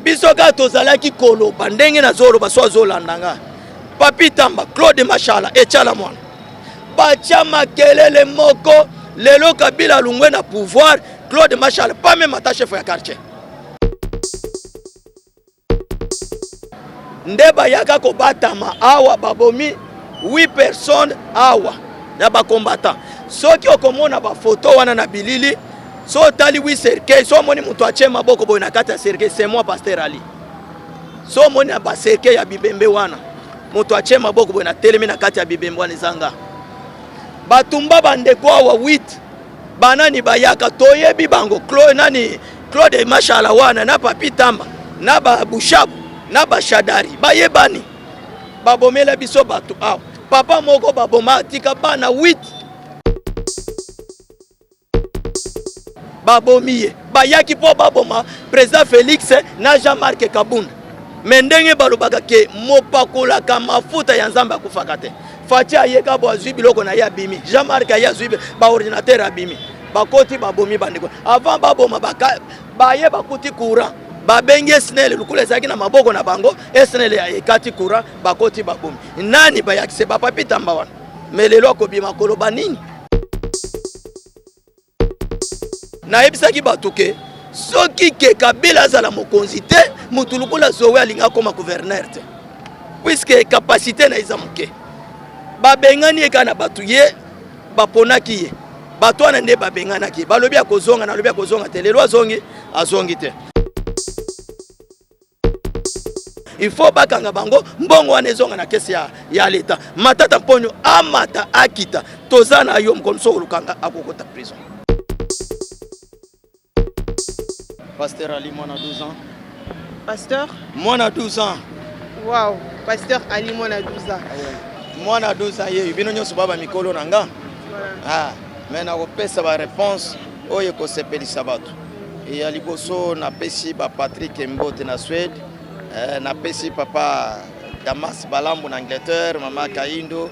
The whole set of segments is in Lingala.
Biso kaka tozalaki koloba ndenge nazoloba, so azolanda nga Papi Tamba, Claude Mashala, Echala Mwana batia makelele moko. Lelo Kabila alungwe na pouvoir, Claude Mashala pas même ata chef ya quartier nde bayaka kobatama awa, babomi 8 personnes awa na bacombattant. Soki okomona bafoto wana na bilili, so otali wi cercueil, so omoni moto atie maboko boye na kati ya cercueil, c'est moi Pasteur Ali. So omoni na bacercueil ya bibembe wana, moto atie maboko boye na telemi na kati ya bibembe wana, ezanga batumba bandeko awa 8 banani bayaka toyebi bango. Claude nani, Claude Mashala wana na Papi Tamba na babushabu na bashadari bayebani, babomela biso bato awa. Papa moko baboma atika bana 8, babomi ye. Bayaki mpo baboma président Félix na Jean-Marc Kabund, me ndenge balobaka ke mopakolaka mafuta ya Nzambe akufaka te. Fatshi ayeka bo azwi biloko na ye abimi, Jean-Marc aye azwi baordinateur abimi, bakoti babomi bandeko. Avant baboma baye bakuti courant, babengi SNEL, lokola ezalaki na maboko na bango, SNEL ekati courant, bakoti babomi. Nani bayakise? Bapapi Tamba wana. Me lelo akobima koloba nini? Nayebisaki bato ke soki ke Kabila azala mokonzi te, motu lokola Zoe alingi akoma gouverneur te, puisque capacité na eza moke. Babengani ye kaka na bato ye baponaki ye, bato wana nde babenganaki ye, balobi akozonga, nalobi akozonga te. Lelo azongi, azongi te. Il faut bakanga bango, mbongo wana ezonga na kesi ya leta. Matata Mponyo amata akita, toza na yo. Mokolo mosusu olukanga akokota prison. Pasteur Ali mwana 12 ans. Pasteur mwana 12 ans. Wow, Pasteur Ali mwana 12 ans. Mwana 12 ans yeyo, bino nyonso baba mikolo na nga. Ah, me nakopesa baréponse oyo ekosepelisa bato. Ya liboso, napesi ba Patrick Mbote na Suède, napesi papa Damas Balambu na Angleterre, mama Kaindo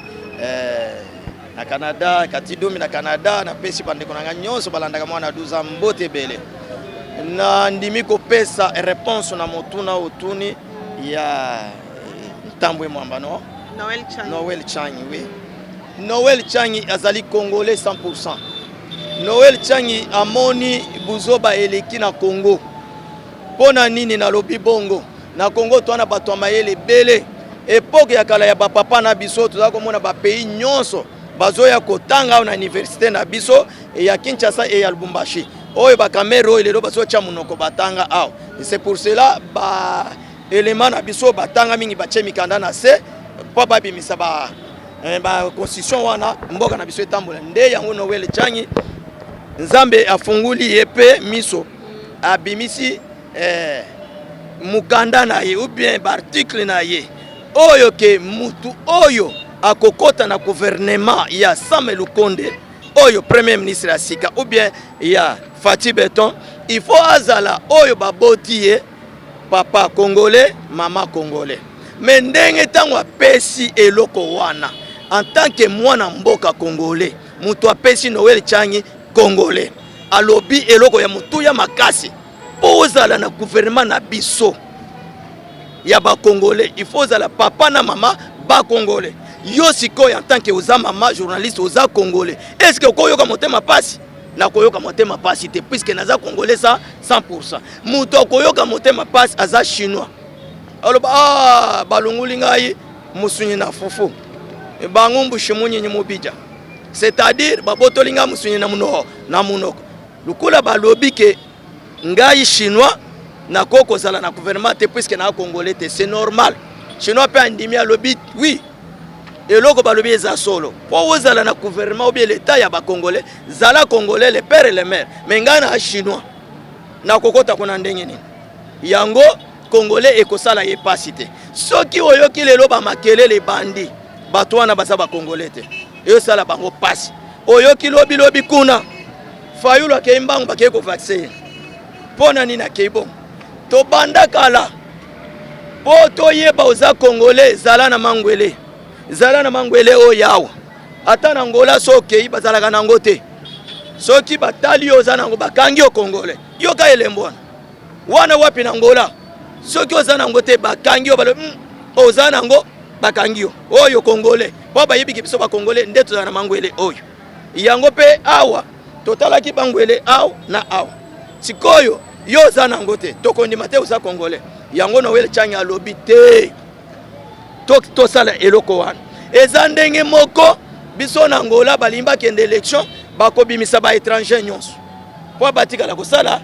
na Canada, Katidumi na Canada. Napesi bandeko na ngai nyonso balandaka mwana 12 ans mbote ebele. Nandimi kopesa réponse na motuna otuni ya Ntambwe Mwamba, no? Noël Tshiani. Noël Tshiani, oui. Noël Tshiani azali congolais 100%. Noël Tshiani amoni buzoba eleki na Congo. Mpo na nini nalobi bongo? Na Congo towana bato ya mayele ebele. Epoke ya kala ya bapapa na biso, toza komona bapays nyonso bazoya kotanga awa na université na biso ya Kinshasa e ya Lubumbashi. Oyo bakamere oyo lelo bazotya monoko batanga awa. C'est pour cela ba élément na biso batanga mingi, batie mikanda na se mpo babimisa ba ba constitution wana, mboka na biso etambola. Nde yango Noël Tshiani, Nzambe afunguli ye mpe miso, abimisi mokanda na ye ou bien baarticle na ye oyo ke mutu oyo akokɔta na gouvernement ya Sama Lukonde oyo premier ministre ya sika ou bien ya Fatshi Béton, il faut azala oyo baboti ye papa congolais, mama congolais. Me ndenge ntango apesi eloko wana en tant que mwana mboka congolais, moto apesi Noël Tshiani congolais, alobi eloko ya motuya makasi: mpo ozala na gouvernement na biso ya bacongolais, il faut ozala papa na mama bacongolais. Yo sikoyo, en tant que oza mama journaliste, oza congolais, est ce que okoyoka motema pasi? Nakoyoka motema pasi te, puisque naza congolais sa 100. Moto akoyoka motema pasi aza chinois. Aloba: "Ah, balongoli ngai mosuni na fufu, bango mbushi munyinyi mobija", c'est-à-dire babotoli ngai mosuni na munoko na munoko. Lokola balobi ke ngai chinois nakoki kozala na gouvernement te puisque naa congolais te, c'est normal. Chinois mpe andimi, alobi: "Oui, eloko balobi eza solo. Mpo ozala na gouvernement ou bien l'état ya bacongolais, zala congolais, le père et le mère. Mais ngai na chinois, nakokota kuna ndenge nini?" Yango congolais ekosala ye pasi te. Soki oyoki lelo bamakelele ebandi, bato wana baza bacongolais te, eyosala bango pasi. Oyoki lobilobi kuna Fayulu akei mbangu, bakei kovacciner ye. Mpo na nini akei bongo? Tobanda kala mpo toyeba oza congolais, zala na mangwele, zala na mangwele oyo awa. Ata na Ngola so okei, bazalaka nango te. Soki batali yo oza nango, bakangi yo congolais. Yoka elembo wana wana wapi na Ngola. Soki oza nango te, bakangi yo, balobi oza nango, bakangi yo oyo Congolais, mpo bayebiki biso Bacongolais nde tozala na mangwele oyo. Yango mpe awa totalaki bangwele awa na awa. Sikoyo yo oza nango te, tokondima te oza Congolais. Yango Noel Tshiani alobi te, tosala eloko wana. Eza ndenge moko biso na Angola, balingi bakende élection, bakobimisa baétranger nyonso mpo batikala kosala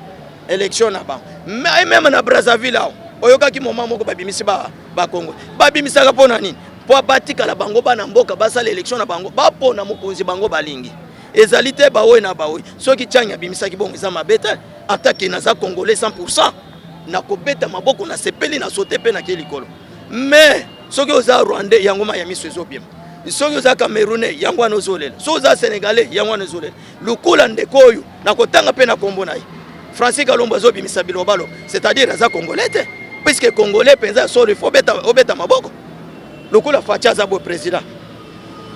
élection na bango. Même na Brazzaville awa, oyokaki moma moko babimisi Bakongo. Babimisaka mpo na nini? Mpo batikala bango bana mboka, basala élection na bango, bapona mokonzi bango balingi. Ezali te baoyo na baoyo. Soki Tshiani abimisaki bongo, eza mabe te. Atake naza Congolais 100, nakobeta maboko, nasepeli, na sote mpe nake likolo. Mais soki oza Rwandais, yango mai ya miso ezobima. Soki oza Camerounais, yango wana ozolela. Soki oza Sénégalais, yango wana ozolela. Lukula ndeko oyo nakotanga mpe na kombo na ye, Francis Kalombo, azobimisa bilobalo, c'est-à-dire aza Congolais te, puisque Congolais mpenza solo, il faut obeta maboko. Lokola Fatshi aza boye, président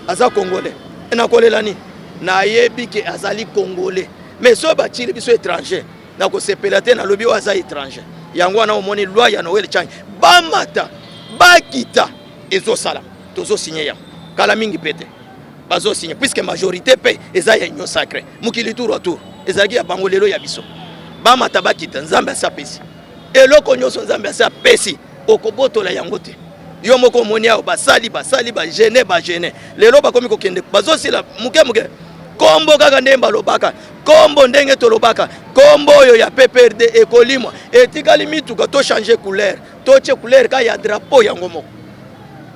aza Congolais, nakolela nini? Nayebi ke azali Congolais. Mais soki batili biso étranger, nakosepela te. Nalobi oyo aza étranger. Yango wana omoni loi ya Noel Tshiani, bamata bakita, ezosala, tozosinye yango kala mingi mpe te. Bazosinye puisque majorité mpe eza ya Union sacrée. Mokili tour à tour ezalaki ya bango, lelo ya biso. Bamata bakita, Nzambe asi apesi eloko nyonso. Nzambe asi apesi, okobotola yango te. Yo moko omoni awa, basali basali bagene bagene, lelo bakomi kokende, bazosila moke moke. Kombo kaka ndenge balobaka, kombo ndenge tolobaka, kombo oyo ya PPRD ekolimwa, etikali mituka. Tochange couleur, totie couleur ka ya drapeau yango moko.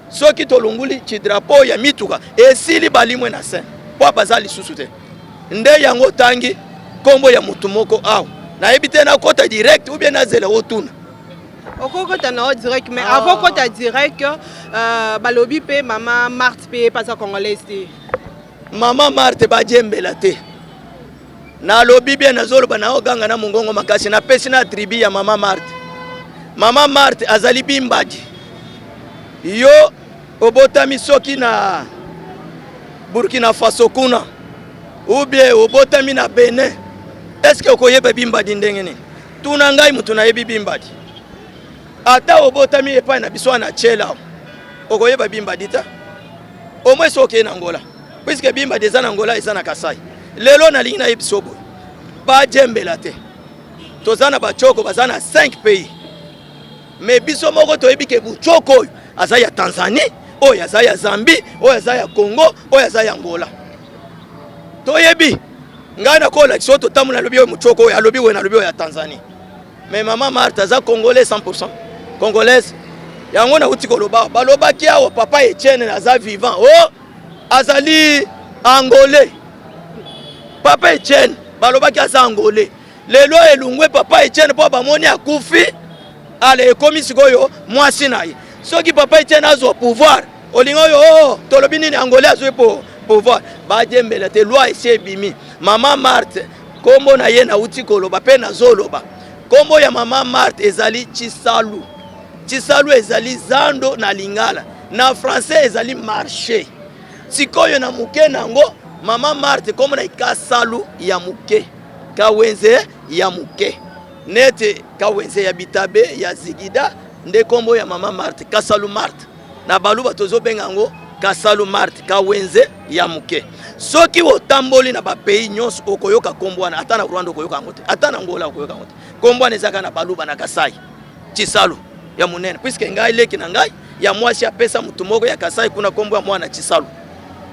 Soki tolonguli ti drapeau ya mituka, esili, balimwe na se mpo baza lisusu te. Nde yango otangi nkombo ya motu moko awa, nayebi te nakota direct ou bien nazela otuna. Okokota na yo direct, mais ah, avant kota direct, balobi mpe mama Marthe mpe aza Congolaise te. Mama Marthe, badiembela te. Nalobi bien, nazoloba, naoganga na mongongo makasi, napesi na tribu ya mama Marthe. Mama Marthe azali bimbadi. Yo obotami soki na Burkina Faso kuna, ou bien obotami na Benin, est-ce okoyeba bimbadi ndenge nini? Tuna ngai, moto nayebi bimbadi. Ata obotami epai na biso wana Tshela, okoyeba bimbadi te. Au moins soki okei na Angola, puisque bimbadi eza na Angola, eza na Kasai. Lelo nalingi nayebi so boye, bajembela te. Toza na bacoko, baza na 5 pays, mais biso moko toyebi ke bucoko oyo aza ya Tanzanie, oyo aza ya Zambie, oyo aza ya Congo, oyo aza ya Angola. Toyebi. Ngai nakolakisa oyo totambola, alobi oyo mocoko oyo, alobi oyo, nalobi oyo ya Tanzanie. Mais mama Marthe aza Congolais 100 Congolaise. Yango nauti koloba, balobaki awa papa Etienne aza vivant, o oh, azali Angolais. Papa Etienne balobaki aza Angolais. Lelo elungwe papa Etienne mpo bamoni akufi. Ale ekomi sikoyo mwasi na ye. Soki papa Etienne azwa pouvoir, olingi oyo, oh, tolobi nini? Angolais azwi po pouvoir. Badiembela te, loi esi ebimi. Mama Marthe, nkombo na ye nauti koloba mpe nazoloba, nkombo ya mama Marthe ezali Chisalu. Chisalu ezali zando na lingala, na français ezali marché. Sikoyo na moke nango, mama Marthe nkombo na ye Kasalu ya moke, Kawenze ya moke, neti Kawenze ya Bitabe ya Zigida. Nde nkombo ya mama Marthe, Kasalu Marthe. Na baluba tozobenga yango Kasalu Marthe, Kawenze ya moke. Soki otamboli na bapays nyonso, okoyoka nkombo wana. Ata na Rwanda okoyoka yango te, ata na Angola okoyoka yango te. Nkombo wana ezaka na baluba na Kasai, Chisalu ya monene, puisque ngai leki na ngai ya mwasi apesa motu moko ya Kasai kuna nkombo ya mwana Chisalu.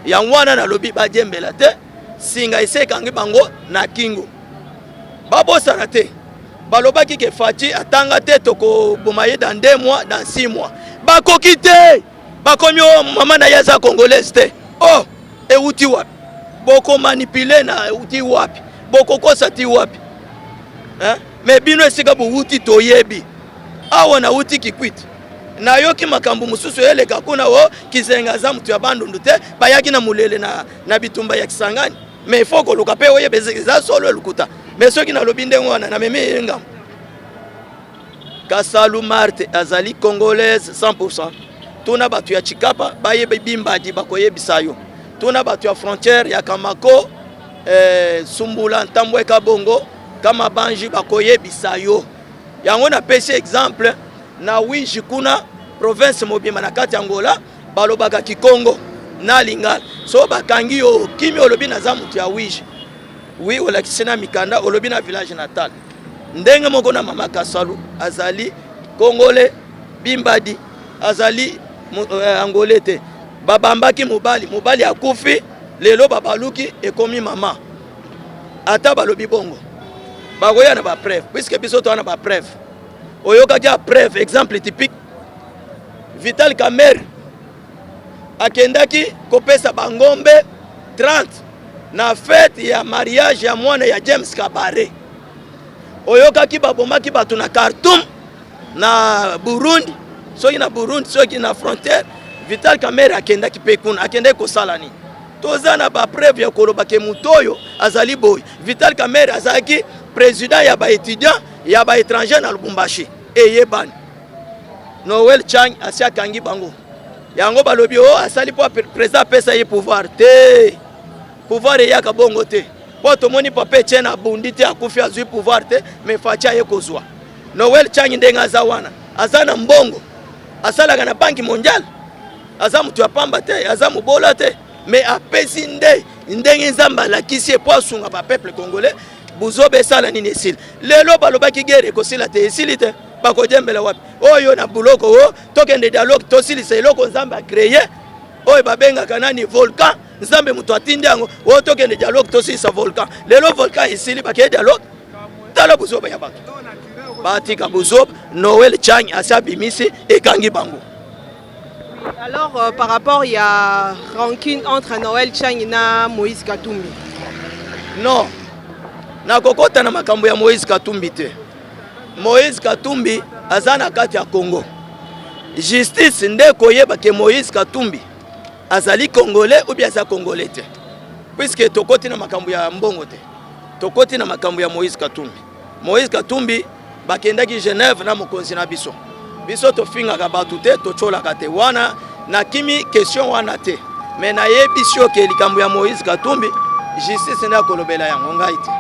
Yango wana nalobi, badiembela te, singa esi ekangi bango na kingo. Babosana te, balobaki ke Fatshi atanga te, tokoboma ye dans 2 mois, dans 6 mois. Bakoki te. Bakomi o mama na ye aza Congolaise te. Oh, euti wapi? Bokomanipuler na euti wapi? Bokokosa ti wapi, hein? Mais bino esika bowuti toyebi. Awa nauti Kikwit, nayoki makambo mosusu eleka kuna. O Kizenga aza moto ya Bandundu te, bayaki na molele na bitumba ya Kisangani. Mais il faut koluka mpe oyeba eza solo, elukuta. Mais soki nalobi ndenge wana, namemi ye ngambo. Kasalu Marthe azali Congolaise 100. Tuna bato ya Chikapa, bayebi bimbadi, bakoyebisa yo. Tuna bato ya frontière ya Kamako, Sumbula, Ntambwe, Kabongo, Kamabanji, bakoyebisa yo. Yango napesi exemple. Na Wiji kuna, province mobimba na kati ya Angola balobaka Kikongo na Lingala. So bakangi yo okimi, olobi naza moto ya Wiji, wi olakisi na mikanda, olobi na village natal. Ndenge moko na mama Kasalu, azali Congolais bimbadi, azali Angolais te. Babambaki mobali, mobali akufi, lelo babaluki ekomi mama. Ata balobi bongo, bakoya na bapreuve, puisque biso toza na bapreuve. Oyokaki ya preuve, exemple typique, Vital Kamerhe akendaki kopesa bangombe 30 na fête ya mariage ya mwana ya James Kabare. Oyokaki babomaki bato na Khartoum, na Burundi, soki na Burundi, soki na frontière. Vital Kamerhe akendaki mpe kuna, akendaki kosala nini? Toza na bapreuve ya koloba ke moto oyo azali boye. Vital Kamerhe azalaki président ya baétudiant ya baétranger na Lubumbashi, eyebani. Noel Chang asi akangi bango yango, balobi o asali mpo président apesa ye pouvoir te. Pouvoir eyaka bongo te, mpo tomoni papa Etienne abundi te, akufi, azwi pouvoir te, mais Fatshi aye kozwa. Noel Chang ndenge aza wana, aza na mbongo, asalaka na Banque mondiale, aza moto ya pamba te, aza mobola te, mais apesi nde ndenge Nzambe alakisi ye mpo asunga bapeuple congolais. Buzoba esala nini? Esili. Lelo balobaki guerre ekosila te, esili te. Bakojembela wapi oyo na buloko? O tokende dialogue, tosilisa eloko Nzambe acréer, oyo babengaka nani, volcan. Nzambe moto atindi yango, oyo tokende dialogue, tosilisa volcan. Lelo volcan esili, bakeye dialogue. Tala buzoba ya bato, batika buzoba. Noel Chang asi abimisi, ekangi bango. Alors, par rapport il y a rancune entre Noël Tshiani na Moïse Katumbi. Non, nakokota na makambo ya Moïse Katumbi te. Moïse Katumbi aza na kati ya Congo. Justice nde koyeba ke Moïse Katumbi azali Congolais ou bien aza Congolais te, puisque tokoti na makambo ya mbongo te, tokoti na makambo ya Moïse Katumbi. Moïse Katumbi bakendaki Genève na mokonzi na biso. Biso tofingaka bato te, totyolaka te. Wana nakimi question wana te, mais nayebisi yo ke likambo ya Moïse Katumbi, justice nde akolobela yango, ngai te.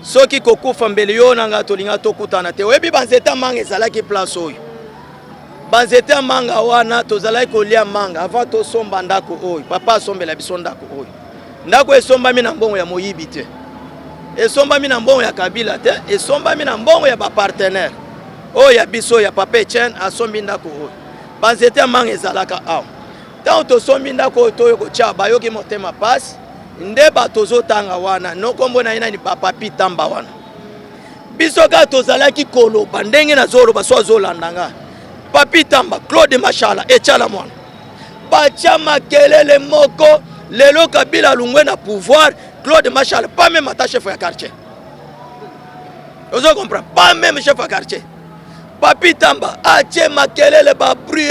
Soki kokufa mbele yo na ngai tolinga tokutana te. Oyebi banzete ya manga ezalaki place oyo, banzete ya manga wana tozalaki kolia manga avant tosomba ndako oyo. Papa asombela biso ndako oyo. Ndako esombami na mbongo ya moyibi te, esombami na mbongo ya Kabila te, esombami na mbongo ya bapartenaire oyo ya biso ya papa Etienne. Asombi ndako oyo, banzete ya manga ezalaka awa. Ntango tosombi ndako oyo, toyo kotya, bayoki motema pasi nde bato ozotanga wana no nkombo na ye nani, bapapi Tamba wana. Biso kaka tozalaki koloba ndenge nazoloba, so azolanda nga, Papi Tamba, Claude Mashala, Etiala mwana, batya makelele moko. Lelo Kabila alungwe na pouvoir, Claude Mashala pas même ata chef ya quartier, ozo comprendre, pas même chef ya quartier. Papi Tamba atie makelele, babruit,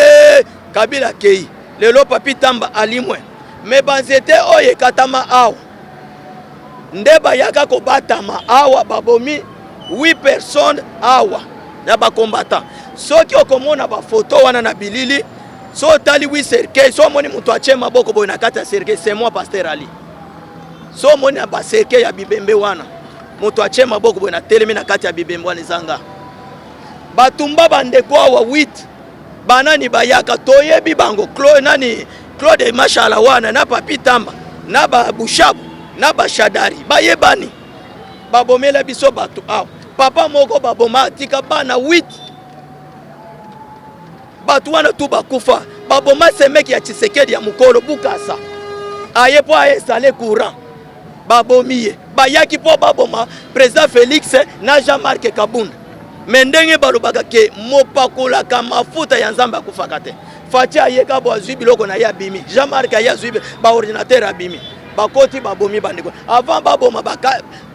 Kabila akei. Lelo Papi Tamba alimwe, mais banzete oyo ekatama awa nde bayaka kobatama awa, babomi 8 personnes awa na bacombattant. Soki okomona bafoto wana na bilili, so otali wi cercueil, so omoni moto atie maboko boye na kati ya cercueil, c'est moi, pasteur Ali. So omoni na bacercueil ya bibembe wana, moto atie maboko boye na telemi na kati ya bibembe wana, ezanga batumba bandeko awa 8. Banani bayaka, toyebi bango. Claude nani, Claude Mashala wana na Papi Tamba na babushabu na bashadari, bayebani. Babomela biso bato awa. Papa moko baboma, atika bana 8. Bato wana tu bakufa. Baboma semeki ya Tshisekedi ya mokolo Bukasa, aye mpo ainstalle courant, babomi ye. Bayaki mpo baboma président Félix na Jean-Marc Kabunda, mais ndenge balobaka ke mopakolaka mafuta ya Nzambe akufaka te, Fatshi ayeka bo azwi biloko na ye, abimi. Jean-Marc aye, azwi baordinateur, abimi. Bakoti, babomi bandeko. Avant baboma,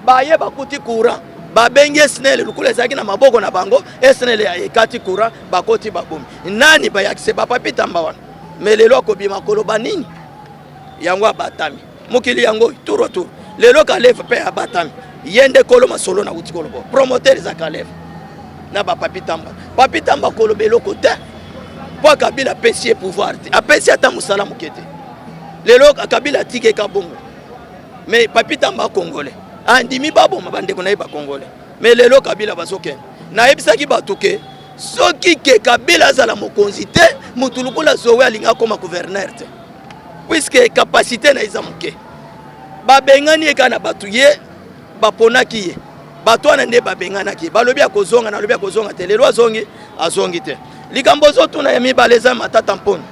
baye bakuti courant, babengi SNEL, lukula ezalaki na maboko na bango. SNEL ekati courant, bakoti, babomi. Nani bayakise? Bapapi Tamba wana. Mais lelo akobima koloba nini? Yango abatami mokili yango tour tour. Lelo Kalev mpe abatami, ye nde kolo masolo. Nauti koloba promoteur eza Kalev na bapapi Tamba. Papi Tamba koloba eloko te, mpo Kabila apesi ye pouvoir te, apesi ata mosala moke te. Lelo Kabila atikeka bongo, mais Papi Tamba, Congolais, andimi baboma bandeko na ye bacongolais. Mais lelo Kabila bazokende. Nayebisaki bato ke soki ke Kabila azala mokonzi te, motu lokola Zoe alingi akoma gouverneur te, puisque capacité na eza moke. Babengani ye kaka na bato ye baponaki ye, bato wana nde babenganaki ye, balobi akozonga, nalobi akozonga te. Lelo azongi, azongi te. Likambo ozotuna ya mibale eza Matata Mponyo.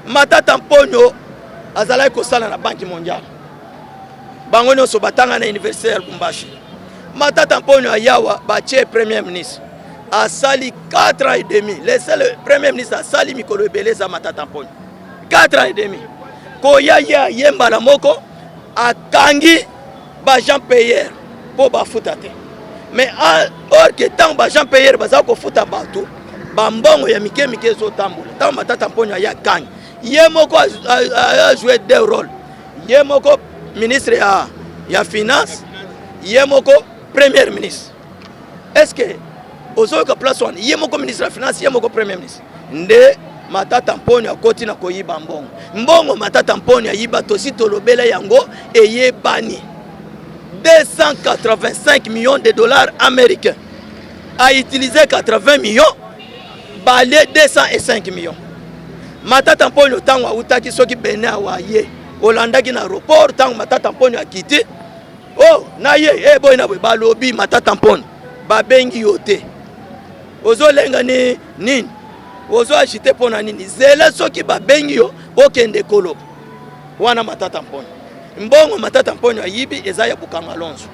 Matata Mponyo azalaki kosala na Banque mondiale, bango nyonso batanga na université ya Lubumbashi. Matata Mponyo ayawa batie premier ministre, asali 4 ans et demi. Le seul premier ministre asali mikolo ebele eza Matata Mponyo, 4 ans et demi. Koya ye aye mbala moko akangi baagent payeur mpo bafuta te. Mais or ke ntango baagent payeur baza kofuta bato, bambongo ya mike mike ezotambola. Ntango Matata Mponyo aye akangi, ye moko ajoue deux rôles: ye moko ministre ya finance, ye moko premier ministre. Est ce que ozoyoka place wana? Ye moko ministre ya finance, ye moko premier ministre. Nde Matata Mponyo akoti na koyiba mbongo. Mbongo Matata Mponyo ayiba, tosi tolobela yango, eyebani, 285 millions de dollars américains. Autiliser 80 millions, balie 205 millions. Matata Mponyo ntango awutaki soki Bene awa, ye olandaki na aéroport, ntango Matata Mponyo akiti, o na ye e boye na boye, balobi Matata Mponyo babengi yo te, ozolenga ni nini, ozo agite mpo na nini? Zela soki babengi yo, okende koloba wana. Matata Mponyo, mbongo Matata Mponyo ayibi eza ya Bukanga Lonzo.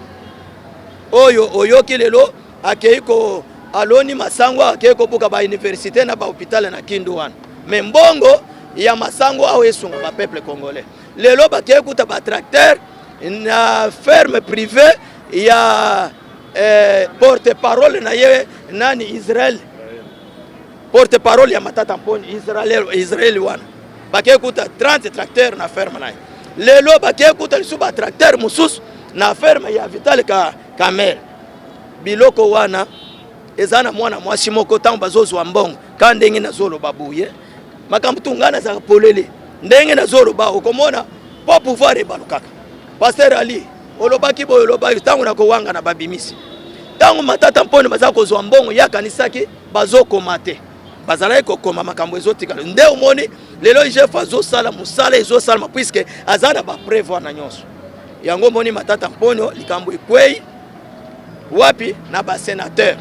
Oyo oyoki lelo akei ko aloni masango, akei kobuka bauniversité na bahôpital na Kindu wana. Mais mbongo ya masango awa esunga bapeuple congolais. Lelo bakei kuta batracteur na ferme privé ya porte parole na ye nani, Israel, porte parole ya Matata Mponyo, Israel, Israel wana bakei kuta 30 tracteur na ferme na ye. Lelo bakei kuta lisusu batracteur mosusu na ferme ya Vital ka Kamerhe. Biloko wana eza na mwana mwasi moko. Ntango bazozwa mbongo, ka ndenge nazoloba boye, makambo tu ngai nazalaka polele. Ndenge nazoloba, okomona mpo pouvoir ebalukaka. Pasteur Ali olobaki boye, olobaki ntango nakowanga na babimisi. Ntango Matata Mponyo baza kozwa mbongo, ye akanisaki bazokoma te, bazalaki kokoma, makambo ezotikala. Nde omoni lelo IGF azosala mosala, ezosalama, puisque aza na bapreuve wana nyonso. Yango omoni Matata Mponyo, likambo ekwei wapi? Na basénateur.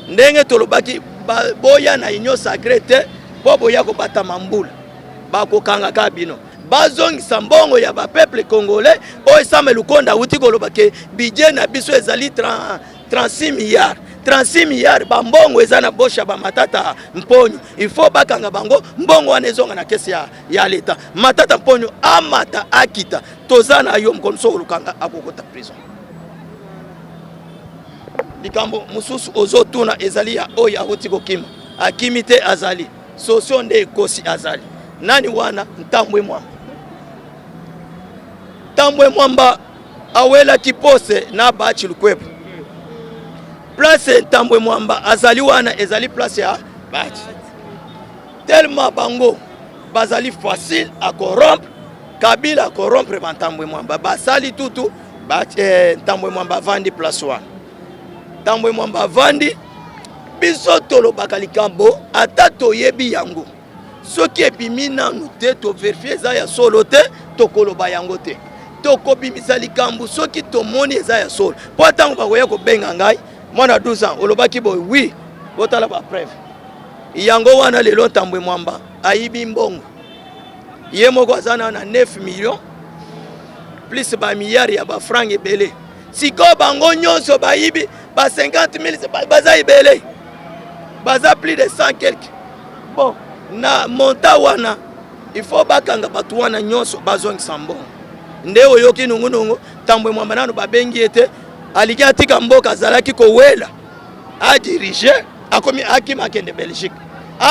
Ndenge tolobaki, boya na union sacrée te, mpo boya kobatama mbula, bakokangaka bino. Bazongisa mbongo ya bapeuple congolais. Oyo Sama Lukonde awuti koloba ke budget na biso ezali 36 milliards, 36 milliards. Bambongo eza na boshe ya bamatata Mponyo, il faut bakanga bango, mbongo wana ezonga na caisse ya leta. Matata Mponyo amata akita, toza na yo. Mokolo mosusu olukanga akokota prison. Likambo mosusu ozotuna ezali ya oyo awuti kokima. Akimi te, azali sosio nde ekosi. Azali nani wana? Ntambwe Mwamba. Ntambwe Mwamba awelaki poste na Bachi Lukwebo. Place Ntambwe Mwamba azali wana ezali place ya Bachi. Tellement bango bazali facile à corrompre, Kabila corrompre bantambwe Mwamba, basali tutu. Ntambwe Mwamba avandi place wana. Ntambwe Mwamba avandi. Biso tolobaka likambo ata toyebi yango, soki ebimi nanu te, tovérifier eza ya solo te, tokoloba yango te. Tokobimisa likambo soki tomoni eza ya solo, mpo ntango bakoya kobenga ngai mwana 12 ans, olobaki boye, oui, botala bapreuve. Yango wana lelo Ntambwe Mwamba ayibi mbongo, ye moko aza na 9 millions plus bamilliard ya bafranc ebele. Sikoyo bango nyonso bayibi ba 50 000, baza ebele, baza plus de 100 quelque. Bon, na montant wana, il faut bakanga bato wana nyonso, bazongisa mbongo. Nde oyoki nungunungu. Ntambwe Mwamba nano babengi ye te, alingi atika mboka azalaki kowela adirige, akomi akima, akende Belgique.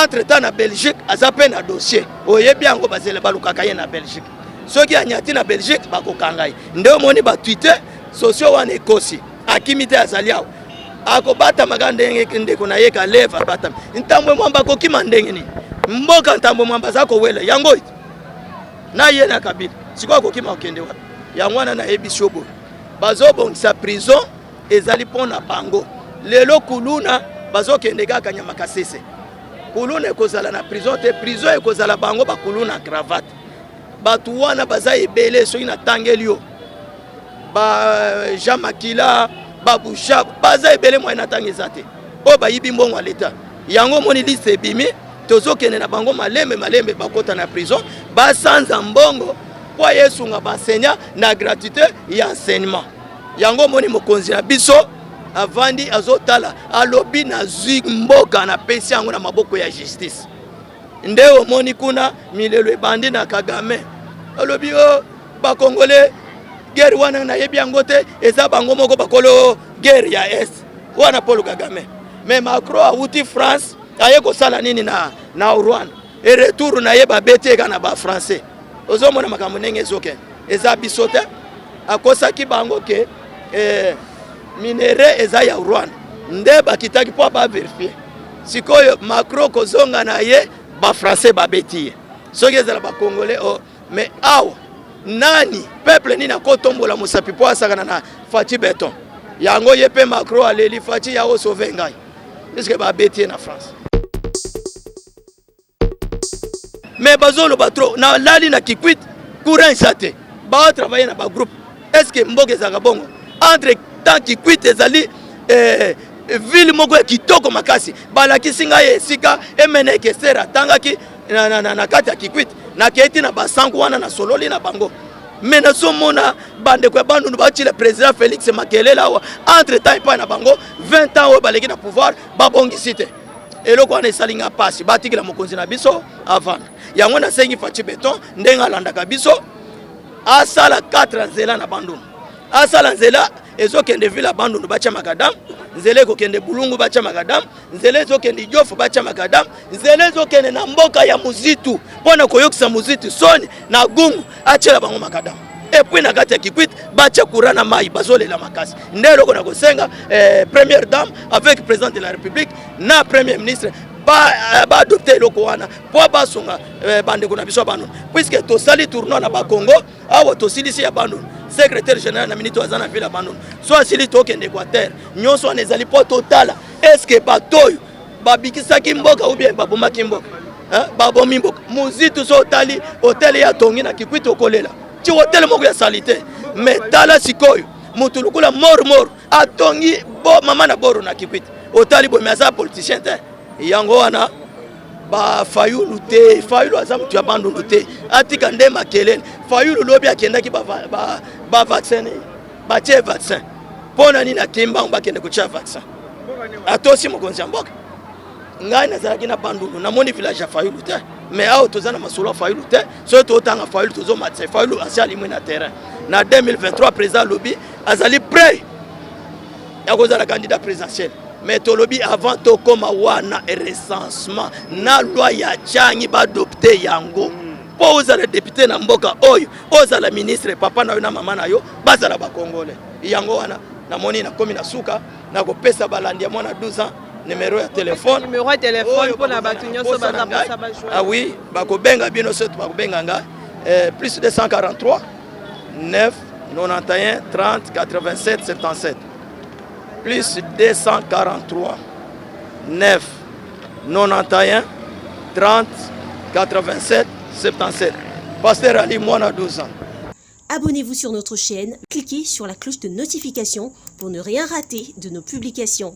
Entre temps na Belgique aza mpe na dossier, oyebi yango, bazele balukaka ye na Belgique. Soki anyati na Belgique, bakokanga ye. Nde omoni batwite sosio wana ekosi. Akimi te, azali awa, akobatamaka ndenge ndeko na ye Kaleva abatami. Ntambwe Mwamba akokima ndenge nini? Mboka Ntambwe Mwamba aza kowela yango na ye na Kabila, sikoyo akokima, kokende wapi? Yango wana nayebisi yo boye, bazobongisa prison. Ezali mpo na bango. Lelo kuluna bazokende kaka nyama kasese. Kuluna ekozala na prison te, prison ekozala bango bakuluna cravate. Bato wana baza ebele, soki natangeli yo ba Jean Makila, babusha baza ebele, moyen natanga eza te. Oyo bayibi mbongo ya leta, yango omoni liste ebimi, tozokende na bango malembe malembe, bakota na prison, basanza mbongo mpo ayesunga baenseignant na gratuité ya enseignement. Yango omoni mokonzi na biso avandi azotala, alobi nazwi mboka, napesi yango na maboko ya justice. Nde omoni kuna milelo ebandi na Kagame, alobi o oh, bakongole guerre wana nayebi yango te, eza bango moko bakolo guerre ya est wana, Paul Kagame. Mais Macron awuti France, aye kosala nini na Rwanda? E retour na ye, babeti eka na bafrançais. Ozomona makambo ndenge ezokende, eza biso te. Akosaki bango ke minerai eza ya Rwanda, nde bakitaki mpo bavérifier. Sikoyo Macron kozonga na ye, bafrançais babeti ye. Soki ezala bacongolais oh, mais awa nani, peuple nini akotombola mosapi mpo asakana na Fatshi Béton? Yango ye mpe Macron aleli Fatshi ya osauve ngai, puisque babeti ye na France. Mais bazoloba trop. Nalali na Kikwit, courant eza te, baotravaille na bagroupe. Est ce que mboka ezalaka bongo? Entre temps Kikwit ezali ville moko ya kitoko makasi. Balakisi ngai esika Emeneke Ester atangaki na kati ya Kikwit. Nakei ti na basanku wana, nasololi na bango. Me nazomona bandeko ya Bandundu batila président Félix makelele awa. Entre temps, epai na bango, 20 ans oyo baleki na pouvoir, babongisi te. Eloko wana esali nga mpasi. Batikela mokonzi na biso avanda. Yango nasengi Fatshi Béton, ndenge alandaka biso, asala 4 nzela na Bandundu. Asala nzela ezokende ville ya Bandundu, batya macadam. Nzela ekokende Bulungu, batya macadam. Nzela ezokende Idiofa, batya macadam. Nzela ezokende na mboka ya Muzitu, mpo na koyokisa Muzitu soni na gungu, atiela bango macadam. Et puis na kati ya Kikwit, batya courant na mai, bazolela makasi. Nde eloko na kosenga première dame avec président de la République na premier ministre, baadopte eloko wana mpo basunga bandeko na biso ya Bandundu, puisque tosali tournoi na Bakongo awa, tosilisi ya Bandundu. Secrétaire général na minute aza na ville ya Bandundu, so asili, tokende Équateur. Nyonso wana ezali mpo totala est-ce bato oyo babikisaki mboka ou bien babomaki mboka. Babomi mboka. Muzitu, so otali hôtel ya tongi na Kikwit, okolela. Ti hôtel moko ya sali te. Mais tala sikoyo motu lokola mor mor atongi bo mama na boro na Kikwit, otali bomi, aza politicien te. Yango wana bafayulu te. Fayulu aza motu ya Bandundu te, atika nde makelele. Fayulu lobi akendaki bavaccin, batie vaccin. Mpo na nini akimbango bakende kotia vaccin? Atosi mokonzi ya mboka. Ngai nazalaki na Bandundu, namoni village ya Fayulu te. Mais awa toza na masolo ya Fayulu te. Soki totanga Fayulu, tozomatisa Fayulu asi alimwi na terrain. Na 2023, président alobi azali prêt ya kozala candidat présidentiel. Mais tolobi, avant tokóma wana, recensement na loi ya Tshiani, baadopte yango mpo ozala député na mboka oyo, ozala ministre, papa na yo na mama na yo bazala bakongole. Yango wana namoni nakomi na suka. Nakopesa balandi ya mwana 12 ans numéro ya telefone. Numéro ya telefone mpona bato nyonso baza mposa bajoindre. Ah oui, bakobenga bino soki bakobenga nga plus 243 9 91 30 87 77, plus 243 9 91 30 87 77. Pasteur Ali Mwana 12 ans. Abonnez-vous sur notre chaîne, cliquez sur la cloche de notification pour ne rien rater de nos publications.